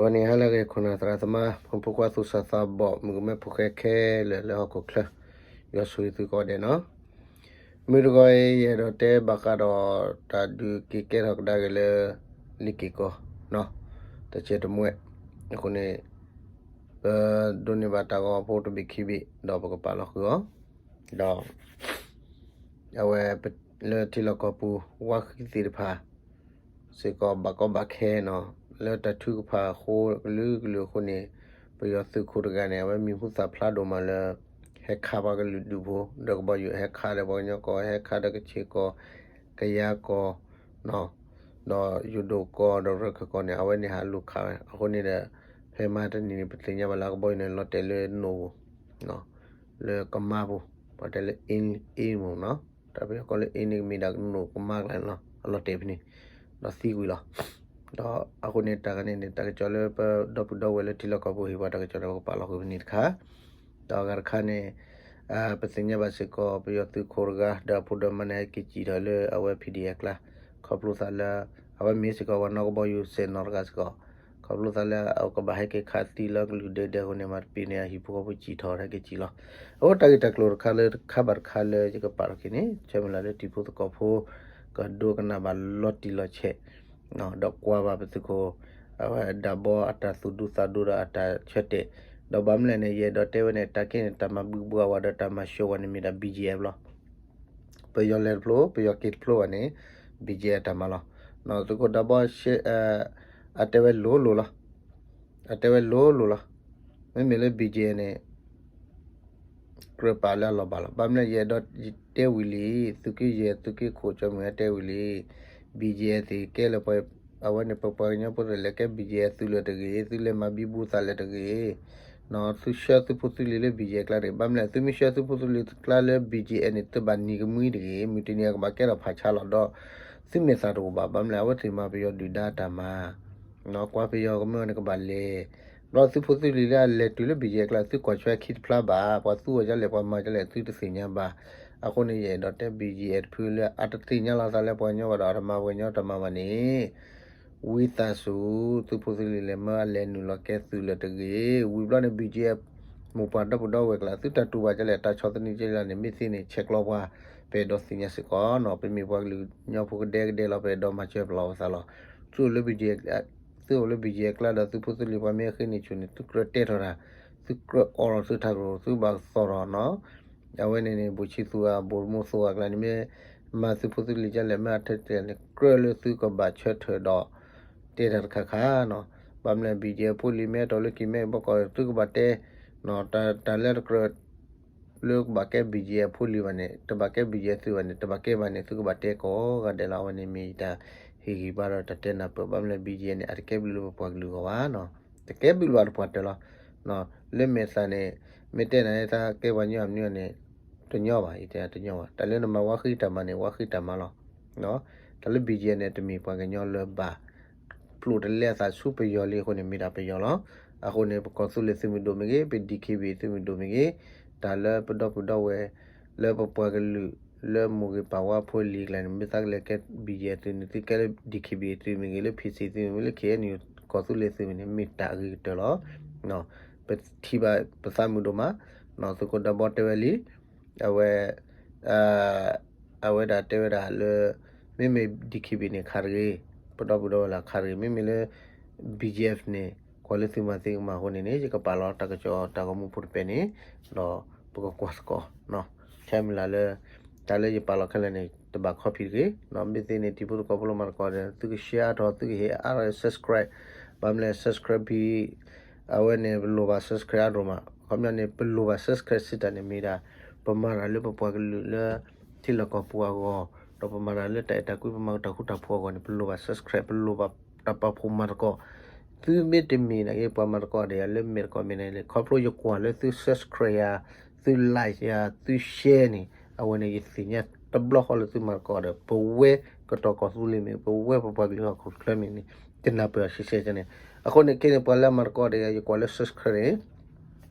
ဂီၤန့ၣ်ဟါလၢအဂ့ၤ ခိၣ်နၢ်သရၣ်သမါ ဖိမုၣ်ဖိခွါ သူၣ်စၢ်သးဘီၣ် မုၣ်ကမဲဖိဃဲခဲလၢာ်လၢဟီၣ်ခိၣ်ချၢ, ယွၤဆိၣ်ဂ့ၤသုကိးဂၤဒဲးနီၤ. မုၢ်တဂီၤအံၤ ယအဲၣ်ဒိးတဲဘၣ်ဃးဒီး တၢ်ဒုးက့ၤကဲထီၣ်ကဒါက့ၤလၢ လ့ၤက့ၤကီၢ် တစဲးတမှဲ, အဃိန့ၣ် ပဒိးန့ၢ်ဘၣ်တၢ်ဂီၤဖိတဘ့ၣ်ခံဘ့ၣ် ဒီးပကပာ်လီၤဃုာ်အီၤ, ဒီး အဝဲ လၢထံလီၢ်ကီၢ်ပူၤ ဝါဃံသ့ၣ်တဖၣ် စ့ၢ်ကီးဘၣ်ကီဘၣ်ခဲနီၤ, လၢတၢ်ထုကဖၣ်အဃိကလုာ်ကလုာ်အဃိန့ၣ်, ပယီၤသုးခိၣ်တဂၤန့ၣ် အဝဲမံၤဟူသၣ်ဖျါဒိၣ်မးလၢ ဟဲခးပှၤကလုာ်ဒူၣ်ဖိ ဒီးကဘီယူၤ ဟဲခးဒီးပှၤကညီကီၢ် ဟဲခးဒီးကခ့ၣ်ကီၢ် ကယၤကီၢ် ဒီးယိၤဒိၣ်ကီၢ် ဒီးရၢၢ်ခၢၣ်ကီၢ်န့ၣ် အဝဲန့ၣ်ဟးလူၤခးဝဲ အဃိန့ၣ်ဒီး ဖဲမဟါတနံၤန့ၣ် ပသ့ၣ်ညါဘၣ်လၢအကဘီယူၤန့ၣ် လီၤတဲာ်လၢနိၣ်ပူၤ လၢကမါပူၤ ပှၤတဲလၢ အ့မူၤနီၤ, တၢ်ပယီၤကိးလၢ အ့န့ၣ် ကမ့ၢ်ဒၣ်နိၣ်ကမါကျါန့ၣ်လီၤ, အလီၤတဲာ်ဖဲန့ၣ် ဒီးသံကွံာ်လီၤ. ဒီးအဃိန့ၣ် တၢ်ဂၤန့ၣ်န့ၣ် တၢ်ကစီၣ်လၢပဒီပုၢ်ဒီဝဲၢ်လၢထံလီၢ်ကီၢ်ပူၤဟ့ၣ်ပှၤတၢ်ကစီၣ်ဒီး ပကပာ်လီၤဃုာ်ဖဲန့ၣ်တခါ, ဒီးအဂၤတခါန့ၣ် ပသ့ၣ်ညါဘၣ်စ့ၢ်ကီး ပယီၤသုးခိၣ်တဂၤ ဒီးအဖိဒီးမါန့ၣ် ဟဲက့ၤစံၣ်ထီၣ်လၢအဝဲ PDF အကျါ, ခီဖျိသးလၢ အဝဲမ့ၢ်စ့ၢ်ကီးပှၤနီၣ်ကဘီယူၤစဲးနီၣ်တဂၤစ့ၢ်ကီး, ခီဖျိသးလၢအကဘၣ်ဟဲက့ၤခးသံလၢကလုာ်ဒဲးဒဲးအဃိန့ၣ် မၤတပ့ၤန့ၣ် အဟံၣ်ဖိဃီဖိစံၣ်ထီၣ် ဟဲက့ၤစံၣ်လီၤ. အဃိတၢ်ဂ့ၢ်တၢ်ကျိၤတခါလၢတခါဘၣ်တခါလၢယကပာ်ထီၣ်က့ၤန့ၣ် ဆၢမုၢ်လၢ်လၢတံၤဖိသကိးဖိ ကဒိကနၣ်ဘၣ်လီၤတံၢ်လီၤဆဲး ဒီးကွၢ်ဘၣ်ပသုးခိၣ် အဝဲဒၣ်ဘီအတၢ်သူၣ်ဒူသးဒူဒီးအတၢ်ဆၢတဲာ်, ဒီးဘၣ်မနုၤလဲၣ်န့ၣ် ယအဲၣ်ဒိးတဲဝဲန့ၣ် တၢ်က့န့ၣ် တၢ်မၤဘုဘှါဝဲဒီးတၢ်မၤဆှၢဝဲန့ၣ်မ့ၢ်ဒၣ် BGF လီၤ. ပယီၤလဲၤတဖျိ ပယီၤက့ၤတဖျိဘၣ်န့ၣ် BGF အတၢ်မၤလီၤ. သုးခိၣ်ဒၢဘီ အတဲဝဲလိၤလိၤလီၤ. အတဲဝဲလိၤလိၤလီၤ. မ့မ့ၢ်လၢ BGF န့ၣ် ကြၢးပာ်လၢအလီၤဘၣ်လီၤ. ဘၣ်မနုၤလဲၣ် ယအဲၣ်ဒိးတဲဝံၤလံ, သုးက့ယဲၢ် သုးက့ခိၣ် ကၠီမုၢ် ဟဲတဲဝံၤလံ, BGF သ့ၣ်ကဲလၢပှၤ, အဝဲန့ၣ် ပပှၤကညီဖိတလဲၤကဲ BGF သုးလၢတဂ့ၤ, သုလဲၤမၤဘံဘူသးလၢတဂ့ၤ, သုဆှၢသုဖိသုလံၤလၢ BGF ကျါတဂ့ၤ. ဘၣ်မနုၤလဲၣ် သုမ့ၢ်ဆှၢသုဖိသုလံၤကျါလၢ BGF န့ၣ် သုဘၣ်နံၤကမှံတဂ့ၤ, မုၢ်တနံၤအကဘၣ်ကဲထီၣ်ဖးဆါလီၤဒီး သုမဲာ်သးတအိၣ်ဘၣ်. ဘၣ်မနုၤလဲၣ် အဝဲသ့ၣ်မၤပယီၤဒုၣ်ဒါတၢ်မၤ ကွၢ်ပယီၤကမၢန့ၣ်ကဘၣ်လဲၤ, ဒီးသုဖိသုလံၤလၢအလဲၤတုၤလၢ BGF ကျါ သုကွၢ်ဆၢခံတဖျါဘၣ်, ပှၤသူအီၤဒ်လဲၣ် ပှၤမၤဒ်လဲၣ် သုတသ့ၣ်ညါဘၣ်. အဃိန့ၣ် ယအဲၣ်ဒိးတဲ BGF တဖုလၢအတသ့ၣ်ညါလီၤသးလၢပှၤကညီဘၣ်ဒီး အတမၤပှၤကညီတၢ်မၤဘၣ်န့ၣ် ဝံသးစူၤ သုဖိသုလံၤလဲၤမၢအလဲၤနုာ်လီၤကဲသုးလၢတဂ့ၤ. ဝံၤဘျီန့ၣ် BGF မိၢ်ပှၢ်ဒီပုၢ်ဒီဝဲၢ်ကျါ သုတၢ်တူၢ်ဘၣ်ဒ်လဲၣ် တၢ်ဆီၣ်သနံးဒ်လဲၣ်န့ၣ် မ့ၢ်သ့န့ၣ် ဆဲးကျိးပှၤ ပအဲၣ်ဒိးသ့ၣ်ညါစ့ၢ်ကီးနီၤ. ပမ့ၢ်ပှၤကလုာ်ကညီဖိကဒဲကဒဲလီၤ ပအဲၣ်ဒိးမၤစၢၤပလီၢ်ပသးလီၤ. သုအိၣ်လၢ BGF, သုအိၣ်လၢ BGF ကျါဒီး သုဖိသုလံၤပှၤမ့ၢ်အဃ့န့ၢ်ဆူၣ်န့ၣ် သုကြၢးတဲထီၣ်တၢ်, သုကြၢးအီလီၤသုတၢ်ကရူၢ် သုဘၣ်ကသီၣ်ထီၣ်နီၤ. အဝဲန့ၣ်န့ၣ် ဘိၣ်ဆံသူအ ဘိၣ်မူသူအကျါန့ၣ် မ့ၢ်မၤသုဖိသုလံၤဒ်လဲၣ် မ့ၢ်အထဲတဲန့ၣ် ကြၢးလၢသုကဘၣ်ဆၢထၢၣ်ဒီး တဲတၢ်တခါခါနီၤ. ဘၣ်မနုၤလဲၣ် BGF ဖိလံၤမ့ၢ်အဲၣ်ဒိးလၢက့ၤမ့ၢ်ဘၣ်ကီး သုကဘၣ်တဲ တၢ်လၢတကြၢး လၢကဘၣ်ကဲ BGF ဖိလံၤဘၣ်န့ၣ် တဘၣ်ကဲ BGF သုးဘၣ်န့ၣ် တဘၣ်ကဲဘၣ်န့ၣ် သုကဘၣ်တဲကိးဂၤဒဲးလီၤ. အဝဲန့ၣ်မ့ၢ်ယတၢ်ဟ့ၣ်ဂံၢ်ဘါဒီးတၢ်တဲနၢ်ပၢၢ်. ဘၣ်မနုၤလဲၣ် BGF န့ၣ် အတကဲဘျုးလၢပပှၤကလုာ်အဂီၢ်ဘၣ်နီၤ. တကဲဘျုးလၢပှၤတပှၤတၢၢ်လီၤ. လၢမဲာ်သၣ်န့ၣ် မ့ၢ်တဲနၤလၢသးကဲပှၤညီအမနုၤန့ၣ် တညီဘၣ်, ယတဲတညီဘၣ်. တၢ်လၢနမၤဝါဃံတၢ်မၤန့ၣ် ဝါဃံတၢ်မၤလီၤ. တၢ်လၢ BGF န့ၣ် တမ့ၢ်ပှၤကညီလၢဘၣ် ပျိာ်တလဲအသးဆူပယီၤလံအဃိန့ၣ် မ့ၢ်ဒၣ်ပယီၤလီၤ. အဃိန့ၣ် ပကီၢ်သူလ့ၤသုးမုၢ်ဒိၣ်မ့ၢ်ဂ့ၤ, ပ DKBA သုးမုၢ်ဒိၣ်မ့ၢ်ဂ့ၤ, တၢ်လၢပဒီပုၢ်ဒီဝဲၢ် လၢပပှၤကလုာ် လၢမိၢ်ဂ့ၤပၢ်ဝါဖိလံၤကျါန့ၣ် မ့ၢ်သးကလဲၤကဲ BGF သုးန့ၣ် သုကဲလၢ DKBA သုးမ့ၢ်ဂ့ၤ, လၢ PC သုးမ့ၢ်ဂ့ၤ, လၢ KNU ကီၢ်သူလ့ၤသုးမ့ၢ်ဂ့ၤန့ၣ် မ့ၢ်တၢ်အဂ့ၤကတၢၢ်လီၤ. ပထံၣ်ဘၣ်ပသးမုာ်ဒိၣ်မး, သုးခိၣ်ဒၢဘီတဲဝဲလံ အဝဲ အဝဲဒၣ်တဲဝဲဒၣ်လၢ မ့မ့ၢ် DKBA န့ၣ်ခးတဂ့ၤ, ပဒီပုၢ်ဒီဝဲၢ်လၢခးတဂ့ၤ, မ့မ့ၢ်လၢ BGF န့ၣ် ကွၢ်လၢသုမၤသ့ကမၤအဃိန့ၣ်န့ၣ် ယကပာ်လီၤတၢ်ကစီၣ်တၢ်ဂီၤမူဖိတပဲာ်န့ၣ်, ဒီးပကကွၢ်သကိး, ဆၢမုၢ်လၢ်လၢ တၢ်လၢယပာ်လီၤခဲလၢာ်န့ၣ် တဘၣ် copy တဂ့ၤ, မ့ၢ်သ့န့ၣ် တံၤဖိသကိးဖိလၢမၤသကိးဒီး သုက share အါထီၣ် သုကဟ့ၣ်အါထီၣ် subscribe, ဘၣ်မနုၤလဲၣ် subscribe ဖဲ အဝဲန့ၣ် ပလိၣ်ဘၣ် subscribe အါဒိၣ်မး, ခီပညီန့ၣ် ပလိၣ်ဘၣ် subscribe စံးတၢ်န့ၣ်မ့ၢ်ဒၣ် ပမၤတၢ်လၢပပှၤကလုာ်လၢ ထံလီၢ်ကီၢ်ပူၤအဂီၢ်, ဒီးပမၤတၢ်လၢတၢ်အဲၣ်တၢ်ကွံ ပမၤတၢ်ဃူတၢ်ဖိးအဂီၢ်န့ၣ် ပလိၣ်ဘၣ် subscribe, ပလိၣ်ဘၣ်တၢ်ပာ်ဖှိၣ်မၤသကိး, သုမ့ၢ်တမ့ၢ်နာ်က့ ပှၤမၤသကိးဒီးယၤလၢမဲာ်သကိးမ့ၢ်န့ၣ် ခီဖျိယကွၢ်လၢသု subscribe ယၤ, သု like ယၤ, သု share န့ၣ် အဝဲန့ၣ် ယသ့ၣ်ညါတဘျီဃီလၢသုမၤသကိးဒီး ပဝဲကတီၢ်ကီၢ်သူလ့ၤမ့ၢ်ဂ့ၤ, ပဝဲပပှၤကလုာ်ဟီၣ်ခိၣ်ချၢမ့ၢ်ဂ့ၤန့ၣ် တနၢ်ပၢၢ်အီၤရှဲရှဲန့ၣ်. အဃိန့ၣ်ခဲန့ၣ် ပှၤလၢအမၤသကိးဒီးယၤ ယကွၢ်လၢ subscribe န့ၣ်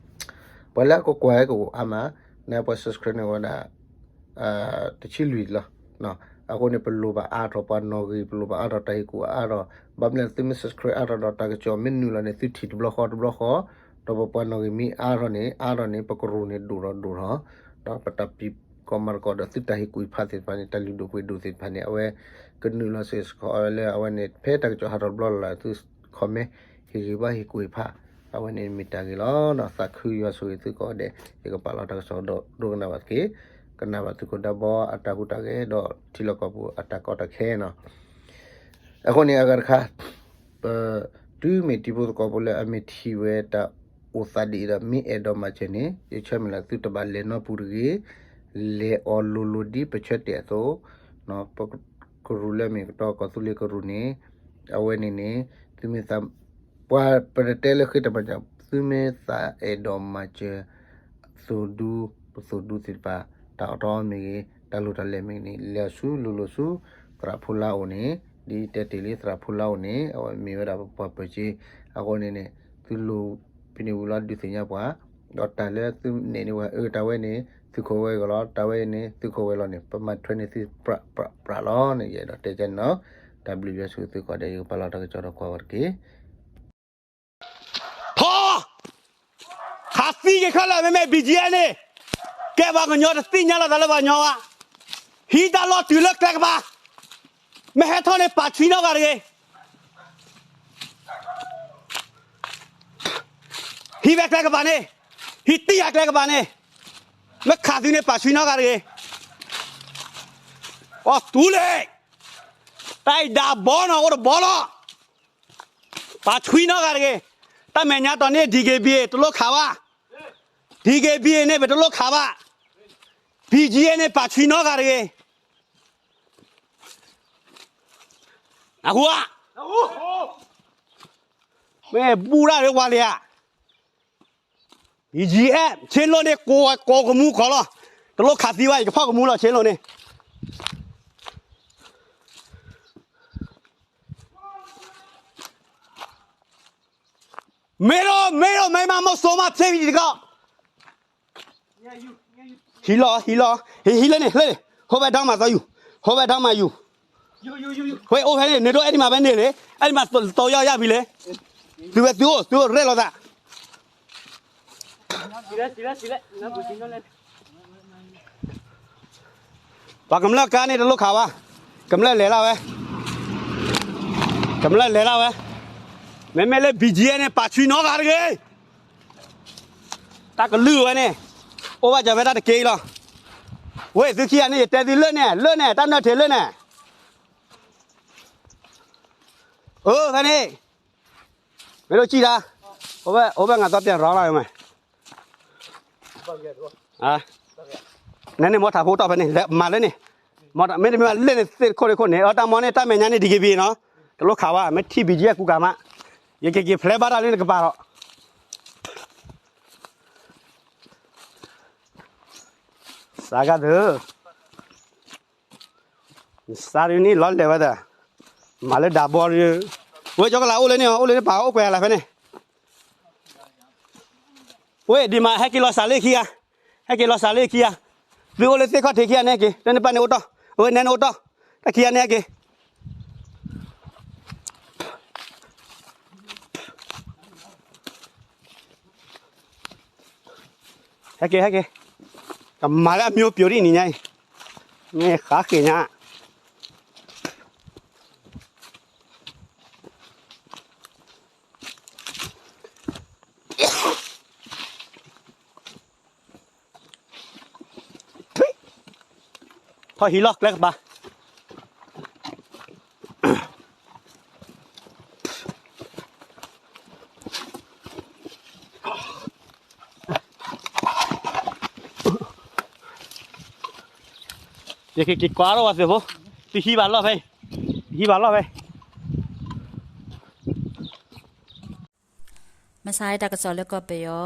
ပှၤလၢအကကွၢ်ကအိၣ်အါမး, နပှၤ subscribe န့ၣ်ဝဲဒၣ် တဆံလွံၢ်လီၤ. အဃိန့ၣ် ပလိၣ်ဘၣ်အါထီၣ်ပှၤနီၣ်ဂံၢ် ပလိၣ်ဘၣ်အါထီၣ်တၢ်ဟ့ၣ်ကူၣ်အါထီၣ်, ဘၣ်မနုၤသုမ့ၢ် subscribe အါထီၣ်ဒီးတၢ်ကစီၣ်မ့ၢ်နုာ်လီၤန့ၣ် သုထံၣ်တဘျီဃီတဘျီဃီ, ဒီးပပှၤနီၣ်ဂံၢ်မ့ၢ်အါထီၣ်န့ၣ် အါထီၣ်န့ၣ် ပကရူၢ်န့ၣ်ဒိၣ်ထီၣ်ဒိၣ်ထီၣ်, ဒီးပတၢ်ဖံးကီၢ်မၤသကိးဒီးသုတၢ်ဟ့ၣ်ကူၣ်ဟ့ၣ်ဖးသ့ၣ်တဖၣ်န့ၣ် တၢ်လုၢ်ဒိၣ်ပှ့ၤဒိၣ်သ့ၣ်တဖၣ်န့ၣ် အဝဲကနုာ်လီၤစ့ၢ်ကီးလၢအဝဲန့ၣ် ဖဲတၢ်ကစီၣ်ဟးထီၣ်တဘျီလၢ်လၢ် သု comment ဟ့ၣ်ဂံၢ်ဘါဟ့ၣ်ကူၣ်ဟ့ၣ်ဖး, အဝဲန့ၣ်မ့ၢ်တၢ်ဂ့ၤလီၤ. သးခုယွၤဆိၣ်ဂ့ၤသုကိးဂၤဒဲး, ယကပာ်လီၤတၢ်ကစီၣ်ဒီးဒိကနၣ်ဘၣ်တက့ၢ်. ကနၣ်ဘၣ်သုခိၣ်ဒၢဘီအတၢ်ဟူးတၢ်ဂဲၤ ဒီးထံလီၢ်ကီၢ်ပူၤအတၢ်ကီတၢ်ခဲနီၤ. အဃိန့ၣ် အဂၤတခါ ပ တုၤမ့ၢ်တံၤဖိသကိးဖိလၢအမ့ၢ်ထံၣ်ဝဲတၢ်အိၣ်သးဒ်အံၤဒီး မ့ၢ်အဲၣ်ဒိးမၤစၢၤန့ၣ် ယဆၢမုၢ်လၢ်သုတဘၣ်လဲၤနီပူၤတဂ့ၤ, လဲၤအီၤလိၤလိၤဒ်ပဆၢတဲာ်အသိး, ပကရူၢ်လၢမ့ၢ်ကတီၤကီၢ်သူလ့ၤကရူၢ်န့ၣ်, အဝဲန့ၣ်န့ၣ် သုမ့ၢ်သး ပှၤပတဲလၢဃ့တမၤစၢၤ သုမ့ၢ်သးအဲၣ်ဒိးမၤစၢၤ သိၣ်ဒူ ပသိၣ်ဒူသ့ၣ်တဖၣ် တၢ်အီၣ်တၢ်အီမ့ၢ်ဂ့ၤ တၢ်လိၣ်တၢ်လဲၢ်မ့ၢ်ဂ့ၤန့ၣ် လဲၤဆူလိၤလိၤဆူ သရၣ်ဖိလါအိၣ်န့ၣ်, ဒ်တဲတ့ၢ်လံသရၣ်ဖိလါအိၣ်န့ၣ် အဝဲမ့ၢ်ဝဲဒၣ်ပပှၤပၢၤစ့, အဃိန့ၣ်န့ၣ် သုလိၣ်ဖဲန့ၣ်ဝံၤလီၤဒုးသ့ၣ်ညါပှၤ, ဒီးတၢ်လၢသုနဲၣ်န့ၢ်ဝဲ အၢ တၢ်ဝဲန့ၣ် သုးခိၣ်ဝဲဂီၢ်လီၤ, တၢ်ဝဲန့ၣ် သုးခိၣ်ဝဲလီၤန့ၣ် ပမၤထွဲန့ၢ်သုပြးပြးပြးလီၤန့ၣ် ယအဲၣ်ဒိးတဲကန့ၣ်လီၤ. တၢ်ဘျုးယွၤဆိၣ်ဂ့ၤသုကိးဂၤဒဲး ယကပာ်လီၤတၢ်ကစီၣ်ဒီးကွၢ်ဝဲတက့ၢ်. ထီၣ်, ခးသံက့ၤခဲလၢာ် မ့မ့ၢ် ဘီၣ်ကၠံၣ်အဲၣ်န့ၣ်, ကဲပှၤကညီတသ့ၣ်ညါလီၤသးလၢပှၤကညီဘၣ်, ဟံးတၢ်လီၤတုၤလၢကျဲကပၤ, မ့ၢ်ဟဲထီၣ်န့ၣ် ပာ်ဆှံနီတဂၤတဂ့ၤ. ဟံးဝဲကျဲကပၤန့ၣ်, ဟံးတံၢ်ယၤကျဲကပၤန့ၣ်, မ့ၢ်ခးသုန့ၣ် ပာ်ဆှံနီတဂၤတဂ့ၤ. အီၣ်တူၢ်လံ, တၢ်အံၤဒၣ်ဘီနီၤ အိၣ်တဘီလီၤ. ပာ်ဆှံနီတဂၤတဂ့ၤ. တၢ်မဲာ်ညါတီၤန့ၣ် DKBA တလိၣ်ခးဘၣ်, DKBA န့ၣ် ပတလိၣ်ခးဘၣ်, ဘီၣ်ကၠံၣ်အဲၣ်န့ၣ် ပာ်ဆှံနီတဂၤတဂ့ၤ. နၢ်ဟူဧါ, မ့ၢ်ဘူၣ်တၢ်လၢဝါလံဧါ. ဘီၣ်ကၠံၣ်အဲၣ် ဆ့လိၣ်န့ၣ် ကိးကမူကီးလီၤ. တလိၣ်ခးသံဘၣ် ယကဖီၣ်ကမူလီၤ ဆ့လိၣ်န့ၣ်. မ့ၢ်ဒီး မ့ၢ်ဒီး မ့ၢ်မး မ့ၢ်စိမး ဖျ့ဘံတကီး. ဟံးလီၤ ဟံးလီၤ ဟံး ဟံးလၢန့ၣ် လၢန့ၣ် ဟိဝဲဒီမးသီယူၤ ဟိဝဲဒီမးယူၤ ဝဲအိၣ်ဖဲန့ၣ် နဒိးအဲၣ်ဒံးမးဖဲန့ၣ်လံ အဲၣ်ဒံးမးသီယီၢ်ယၢ်ဖံလဲၣ် သုဝဲသုအိၣ် သုအိၣ်ရဲၣ်လိာ်သး ပှၤကမျၢၢ်ကါန့ၣ်တလိၣ်ခးဝဲ ကမျၢၢ်လဲၤလၢဝဲ ကမျၢၢ်လဲၤလၢဝဲ မ့မ့ၢ်လၢ ဘီၣ်ကၠံၣ်အဲၣ်န့ၣ် ပာ်ဆှံနီတဂၤတဂ့ၤ တၢ်ကလုၢ်ဝဲန့ၣ် အိၣ်ဘၣ်စၢၤဖဲတၢ်တက့ၢ်လီၤ ဝဲသုခံဂၤန့ၣ် ယတဲသုလၢန့ၣ် လၢန့ၣ် တၢ်နၢၣ်ထံးလၢန့ၣ် အၢ ဖဲန့ၣ် မ့ၢ်ဒိၣ်ကံၣ်တၢ် အိၣ်ဘၣ် အိၣ်ဘၣ်ငါသီပျဲၢ်ရီလီၤမး နန့ၣ်မ့ၢ်ထးဖိတီၢ်ဖဲန့ၣ် မၤလၢန့ၣ် မ့တမ့ၢ်လၢန့ၣ်သ့ၣ်တခိၣ်တခိၣ်န့ၣ် အတၢ်မီန့ၣ် တၢ်မဲာ်ညါန့ၣ် ဒံက့ၤဘံနီၤ တလိၣ်ခးဝဲ မ့ၢ်ထံၣ်ဘံကဲကူကၤမး ယကက့ၤဖျဲဘၣ်တၢ်လၢနကပၤလီၤ စးကါသု စးဒ်န့ၣ်လီၤလဲၤဝဲဒၣ် မၤလၢဒၣ်ဘီဒ် ဝဲကၠီကလးအိၣ်လၢန့ၣ် အိၣ်လၢန့ၣ်ပာ်အိၣ်ကွဲးလၢဖဲန့ၣ် ဝဲဒ်မး ဟဲက့ၤလီၤစးလၢခံဂၤ ဟဲက့ၤလီၤစးလၢခံဂၤ သုအိၣ်လၢသ့ၣ်ခီၣ်ထံးခံဂၤန့ၣ်က့ၤ လၢနပၢ်န့ၣ်အိၣ်တီၢ် အဝဲနဲန့ၣ်အိၣ်တီၢ် တၢ်ခံဂၤန့ၣ်ဟဲက့ၤ ဟဲက့ၤ ဟဲက့ၤ ကမၤလၢအမျိုးပျိုဒ်နံၤညါအံၤ မ့ၢ်ဃါဃ့ၢ်ညါ ထီၣ်ဟံးလီၢ်ကျဲကပၤ ယက့ၤက့ၤကွၢ်ထီၣ်ဝဲသ့ၣ်ဖိ တဟံးဘၣ်လီၢ်ဖဲ တဟံးဘၣ်လီၢ်ဖဲ မဆါတၢ်ကစီၣ်လၢကီၢ်ပယီၤ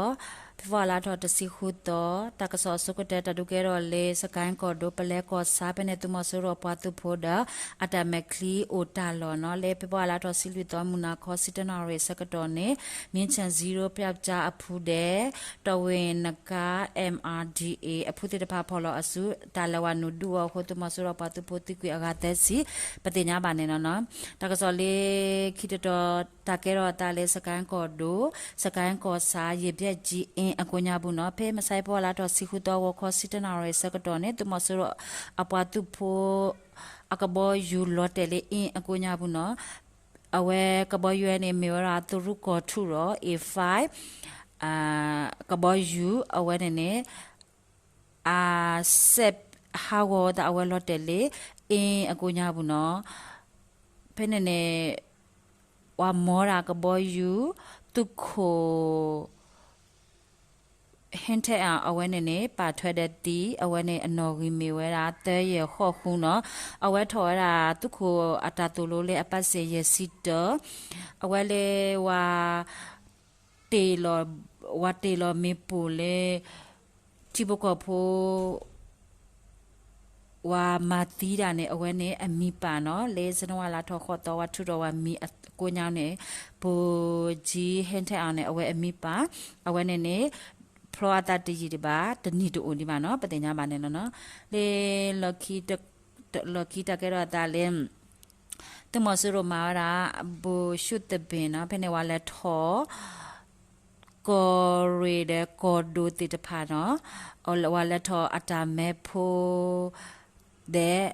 ဖ့ၤဘြူၤအါလါထီၣ်တဆံဃုသီ တၢ်ကစီၣ်အဆိကတၢၢ် တၢ်ဒုးကဲထီၣ်လၢ စကဲၣ်ကီၢ်ဒိၣ် ပလဲကီၢ်ဆၣ် ဖဲန့ၣ်သုးမီၤစိရိၤအပှၤသုးဖိဒီး အတၢ်မဲာ်ချံအိၣ်တၢ်လီၢ်နီၤ လၢဖ့ၤဘြူၤအါလါထီၣ်ဆံလွံၢ်သီ မုၢ်နၤခီ ဆံတၢနၣ်ရံၣ်အဆၢကတီၢ်န့ၣ် မ့ၢ်ဆၣ် zero ပၠးကၠါအဖုဒဲး တီၣ်ဝ့ၣ်နကါ M R D A အဖုသ့ၣ်တဖၣ်ဖီၣ်လီၤအစု တၢ်လဲၤဝဲနုာ်ဒုးအီၤအဃိ သုးမီၤစိရိၤအပှၤသုးဖိသံကွံာ်အဂၤသၢဆံ ပသ့ၣ်ညါဘၣ်န့ၣ်လီၤနီၤ. တၢ်ကစီၣ်လၢခံတတီၤ တၢ်ကဲထီၣ်အသးလၢ စကဲၣ်ကီၢ်ဒိၣ် စကဲၣ်ကီၢ်ဆၣ် ယ့ၣ်ဘျဲၣ်ကၠံအ့ၣ်အကိးညါပူၤနီၤ ဖဲမဆါအံၤဖ့ၤဘြူၤအါလါထီၣ်ဆံဃုသီ ဂီၤခီဆံတၢနၣ်ရံၣ်အဆၢကတီၢ်န့ၣ် သုးမီၤစိရိၤအပှၤသုးဖိ အကဘီယူၤလီၤတဲာ်လၢအ့ၣ်အကိးညါပူၤနီၤ အဝဲကဘီယူၤဝဲန့ၣ် မ့ၢ်ဝဲဒၣ်သုးရူၢ်ကီၢ်ထူၣ်ဒီး A five ကဘီယူၤ အဝဲန့ၣ်န့ၣ် အစဲးဟးဂီၤအသးအဝဲလီၤတဲာ်လၢ အ့ၣ်အကိးညါပူၤနီၤ ဖဲန့ၣ်န့ၣ် ပှၤမီၤဒၣ်ကဘီယူၤ သုးခိၣ် ဟ့ၣ်ထဲၣ်အါ အဝဲန့ၣ်န့ၣ် ပာ်ထွဲဒီးသံ အဝဲန့ၣ်အနီၣ်ဂံၢ်မ့ၢ်ဝဲဒၣ် သၢယဲၢ်ဃိးဃုနီၤ အဝဲထီၣ်ဝဲဒၣ် သုးခိၣ်အတၢ်သိၣ်လိလၢအပၢ်စ့ၢ်ယဲၢ်ဆံတၢ အဝဲလၢဝၤ တ့ၢ်လီၤ ဝၤတ့ၢ်လီၤမ့ၣ်ပိၢ်လၢ ထံဖိကီၢ်ဖိ ဝၤမၤသံဒၣ်န့ၣ် အဝဲန့ၣ်အမံၤပာ်နီၤ လၢစနဝါလါထီၣ်ဃိးသီ ဝၤထုးထီၣ်ဝၤမံၤအကိးညါန့ၣ် ပူၤကၠံဟ့ၣ်ထဲၣ်အါန့ၣ် အဝဲအမံၤပာ် အဝဲန့ၣ်န့ၣ် ဖျီအသးတယံာ်ဒံးဘၣ် တနံၣ်တအိၣ်ဒံးဘၣ်နီၤ ပသ့ၣ်ညါဘၣ်န့ၣ်လီၤနီၤ လၢ လီၢ်ခံတၢ်ကဲထီၣ်အသးလၢ သုးမီၤစိရိၤမၤဝဲဒၣ် ဘိၣ်ၡူသဘ့ၣ်နီၤ ဖဲန့ၣ်ဝဲလဲၤထီၣ် ကီၢ်ရ့ၣ်ဒီးကီၢ်ဒိၣ်သ့ၣ်တဖၣ်နီၤ ဝဲလဲၤထီၣ်အတၢ်မဲဖိ ဒီး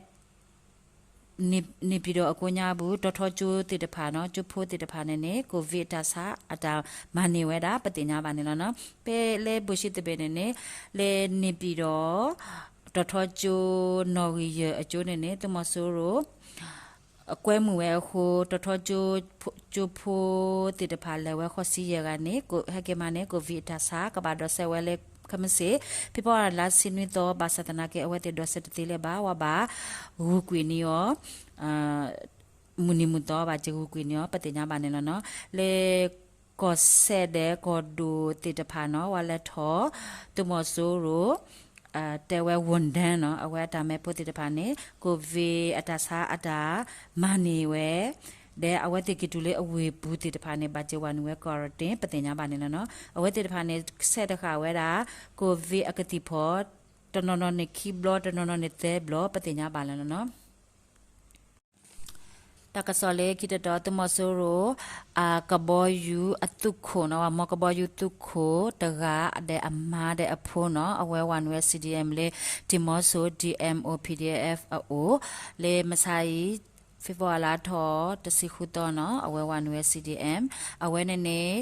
န့ၣ်ပၠံၣ်တီၣ်အကိးညါပူၤ တီၤထီကၠိသ့ၣ်တဖၣ်နီၤ ကၠိဖိသ့ၣ်တဖၣ်န့ၣ်န့ၣ် ကိၣ်ဝံၣ်အတၢ်ဆါ အတၢ်မၤန့ၢ်ဝဲဒၣ် ပသ့ၣ်ညါဘၣ်န့ၣ်လီၤနီၤ ဖဲလၢဘိၣ်ၡူသဘ့ၣ်န့ၣ်န့ၣ် လၢန့ၣ်ပၠံၣ်တီၣ် တီၤထီကၠိ နီၣ်ဂံၢ်ယဲၢ်အကၠိန့ၣ်န့ၣ် သုးမီၤစိရိၤ ကွဲမုာ်ဝဲအဃိ တီၤထီကၠိဖိသ့ၣ်တဖၣ်လဲၤဝဲဃိးဆံယဲၢ်ဂၤန့ၣ် ဟဲက့ၤမးန့ၣ် ကိၣ်ဝံၣ်အတၢ်ဆါ ကဘၣ်ဒိးစဲးဝဲလၢ ခဲမုၢ်ဆ့ၣ် ဖ့ၤဘြူၤအါလါဆံနွံသီ ဘၣ်ဆၣ်သနာ်က့ အဝဲသ့ၣ်ဒိးစဲးတသ့လၢၤဘၣ် ဝဲဘၣ်ဂုာ်ကွံာ်န့ၢ်အီၤ မုၢ်နံၤမုၢ်သီဘၣ်စ့ၢ်ဂုာ်ကွံာ်န့ၢ်အီၤ ပသ့ၣ်ညါဘၣ်န့ၣ်လီၤနီၤ လၢ ကီၢ်စဲၣ်ဒီးကီၢ်ဒိၣ်သ့ၣ်တဖၣ်နီၤ ဝဲလဲၤထီၣ် သုးမီၤစိရိၤ တဲဝဲ ဝူၣ်ဒၢနီၤ အဝဲအတၢ်မဲဖိသ့ၣ်တဖၣ်န့ၣ် ကိၣ်ဝံၣ်အတၢ်ဆါအတၢ်မၤန့ၢ်ဝဲ ဒီးအဝဲသ့ၣ်က့ၤတုၤလၢအဝ့ၢ်ပူၤသ့ၣ်တဖၣ်န့ၣ် ဘၣ်စ့ၢ်ဝဲနုာ်ဝဲ quarantine ပသ့ၣ်ညါဘၣ်န့ၣ်လီၤနီၤ အဝဲသ့ၣ်တဖၣ်န့ၣ် ဆဲးတဃာ်ဝဲဒၣ် ကိၣ်ဝံၣ်အကသံၣ်ဖီၣ် တနီၤနီၤန့ၣ်ခံဘျီ တနီၤနီၤန့ၣ်သၢဘျီ ပသ့ၣ်ညါဘၣ်လီၤနီၤ တၢ်ကစီၣ်လၢခံတတီၤ သုးမီၤစိရိၤ အကဘီယူၤအသုးခိၣ်နီၤ ဝဲမီကဘီယူၤသုးခိၣ်တဂၤဒီးအမါဒီးအဖိနီၤ အဝဲဝဲနုာ်ဝဲ C D M လၢ ဒံၣ်မီစိ D M O P D F အအိၣ် လၢမဆါအံၤ ဖ့ၤဘြူၤအါလါထီၣ်တဆံဃုသီနီၤ အဝဲဝဲနုာ်ဝဲ C D M အဝဲန့ၣ်န့ၣ်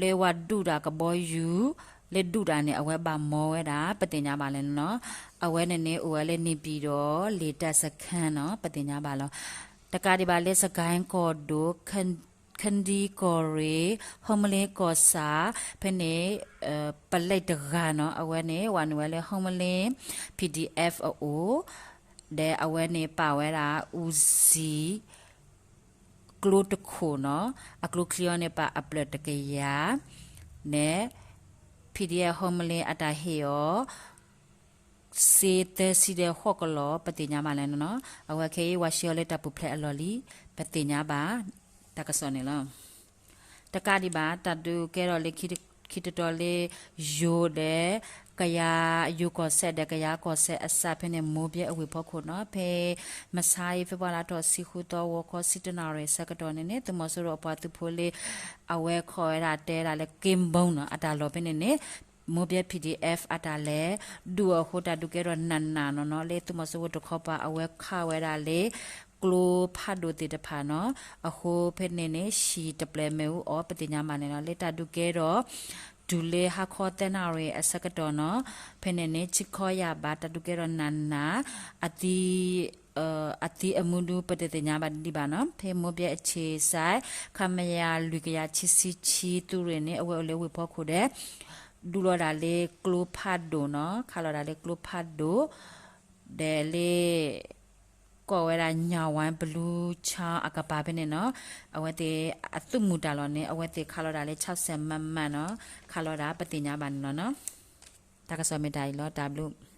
လၢဝဲဒုၣ်တၢ်ကဘီယူၤ လၢဒုၣ်တၢ်န့ၣ် အဝဲဘၣ်မီဝဲဒၣ် ပသ့ၣ်ညါဘၣ်လီၤနီၤ အဝဲန့ၣ်န့ၣ် အိၣ်ဝဲလၢန့ၣ်ပၠံၣ်တီၣ် လေတပ်စခန်းနီၤ ပသ့ၣ်ညါဘၣ်လီၤ တကးဒံးဘၣ်လၢစကဲၣ်ကီၢ်ဒိၣ် ခ့ၣ်ဒံကီၢ်ရ့ၣ် ဟီမလ့ကီၢ်ဆၣ် ဖဲန့ၣ် ပလဲတဂၤနီၤ အဝဲန့ၣ် ဝဲနုာ်ဝဲလၢ ဟီမလ့ P D F အအိၣ် ဒီးအဝဲန့ၣ်ပာ်ဝဲဒၣ် Uzi ကျိတခိၣ်နီၤ အကျိချံအီၤန့ၣ်ပာ်အဖျၢၣ်တကယၤ န့ၣ် P D F ဟီမလ့အတၢ်ဟ့ၣ်အီၤ စ့သၢဆံဒီးဃိးကလီၤ ပသ့ၣ်ညါဘၣ်လီၤနီၤ အဝဲခဲအံၤ ဝဲဆှၢအီၤလၢတၢ်ပူၤဖျဲးအလီၢ်လံ ပသ့ၣ်ညါဘၣ် တၢ်ကစီၣ်န့ၣ်လီၤ တကးဒံးဘၣ် တၢ်ဒုးကဲထီၣ်လၢ ခံတတီၤလၢ ယိၤဒီး ကယၤ ယိၤကီၢ်စဲၣ်ဒီးကယၤကီၢ်စဲၣ်အစးဖဲန့ၣ် မိၢ်ဘဲအဝ့ၢ်ဖီခိၣ်နီၤ ဖဲမဆါအံၤ ဖ့ၤဘြူၤလါထီၣ်ဆံဃုသီ ဂီၤခီဆံတၢနၣ်ရံၣ်အဆၢကတီၢ်န့ၣ်န့ၣ် သုးမီၤစိရိၤအပှၤသုးဖိလၢ အဝဲခိးဝဲဒၣ်တဲဒၣ်လၢ က့ဘိနီၤ အတၢ်လီၢ်ဖဲန့ၣ်န့ၣ် မိၢ်ဘဲ P D F အတၢ်လဲၤ ဒုးအီၤအဃိတၢ်ဒုးကဲထီၣ်နးနးနီၤနီၤ လၢသုးမီၤစိရိၤတခီပၤ အဝဲခးဝဲဒၣ်လၢ ကျိဖးဒိၣ်သ့ၣ်တဖၣ်နီၤ အဃိဖဲန့ၣ်န့ၣ် ဟံၣ်တပျဲၢ်မ့ၣ်အူအီၤ ပသ့ၣ်ညါဘၣ်န့ၣ်လီၤ လၢတၢ်ဒုးကဲထီၣ် တုၤလၢဟါခီသၢနၣ်ရံၣ်အဆၢကတီၢ်နီၤ ဖဲန့ၣ်န့ၣ် ဆံခီယၢ်ဘး တၢ်ဒုးကဲထီၣ်နးနး အသံ အသံအမူဒူ ပတသ့ၣ်ညါဘၣ်ဒံးဘၣ်နီၤ ဖဲမိၢ်ဘဲအ ခြေစိုက် ခမရ လွံၢ်ကယၤခံဆံခံ သုးရ့ၣ်န့ၣ် အဝဲအိၣ်လၢဝ့ၢ်ဖီခိၣ်ဒီး ဒုးလီၤဒၣ်လၢကျိဖးဒိၣ်နီၤ ခးလီၤဒၣ်လၢကျိဖးဒိၣ် ဒီးလၢ ကိးဝဲဒၣ် ညီဝဲ ဘလူးချောင်း အကပၤဖဲန့ၣ်နီၤ, အဝဲသ့ၣ်အသုးမုၢ်တၢ်လီၢ်န့ၣ် အဝဲသ့ၣ်ခးလီၤဒၣ်လၢ ခြောက်ဆယ်မမနီၤ, ခးလီၤဒၣ်ပသ့ၣ်ညါဘၣ်န့ၣ်လီၤနီၤ. တၢ်ကစီၣ်မ့ၢ်တၢ်အံၤလီၤ, တၢ်ဘျုး